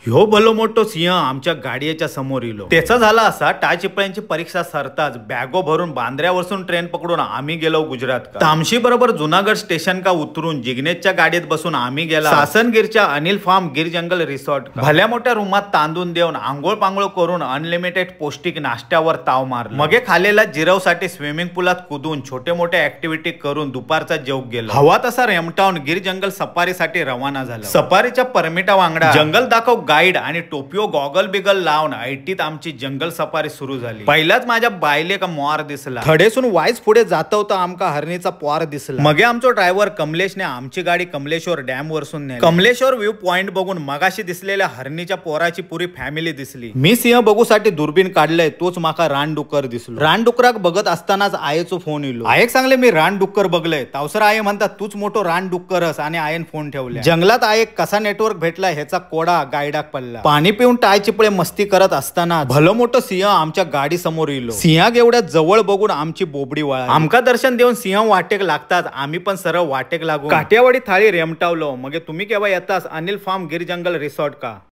ह्यो भलो मोठो सिंह आमच्या गाडयेच्या समोर इलो. त्याचा झाला असा टाळचिपळ्यांची परीक्षा सरताच बॅगो भरून बांद्र्यावरसून ट्रेन पकडून आम्ही गेलो गुजरात. तामशी बरोबर जुनागड स्टेशन का उतरून जिग्नेशच्या गाडीत बसून आम्ही गेला सासनगिरच्या अनिल फार्म गिर जंगल रिसॉर्ट. भल्या मोठ्या रूमात तांदून देऊन आंघोळ पांघोळ करून अनलिमिटेड पौष्टिक नाश्त्यावर ताव मारला. मगे खालेला जिरवसाठी स्विमिंग पुलात कुदून छोटे मोठे ऍक्टिव्हिटी करून दुपारचा जेवक गेलो. हवा तसा रेमटावून गिर जंगल सफारीसाठी रवाना झाला. सफारीच्या परमिटा वांगडा जंगल दाखव गाईड आणि टोपियो गॉगल बिगल लावून ऐटीत आमची जंगल सफारी सुरू झाली. पहिलाच माझ्या बायले का मोर दिसला. थडेसून वाईच पुढे जात होता आमका हरणीचा पोर दिसला. मगे आमचो ड्रायव्हर कमलेशने आमची गाडी कमलेश्वर डॅम वरसून नेली. कमलेश्वर व्ह्यू पॉइंट बघून मगाशी दिसलेल्या हरणीच्या पोराची पुरी फॅमिली दिसली. मी सिंह बघूसाठी दुर्बीण काढलंय तोच माका रानडुक्कर दिसलो. रानडुकराक बघत असतानाच आयेचो फोन इलो. आयेक सांगले मी रानडुक्कर बघलंय. तावसर आये म्हणतात तूच मोठो रानडुक्करस आणि आयेन फोन ठेवले. जंगलात आयेक कसा नेटवर्क भेटला ह्याचा कोडा गाईडाक पडला. पाणी पिऊन टाळचिपळे मस्ती करत असताना भलं मोठं सिंह आमच्या गाडी समोर इलो. सिंहाक एवढ्या जवळ बघून आमची बोबडी वळाली. आमका दर्शन देऊन सिंह वाटेक लागतात. आम्ही पण सरळ वाटेक लागू काठियावाडी थाळी रेमटावलो. मगे तुम्ही केव्हा येतास अनिल फार्म गिर जंगल रिसॉर्ट का?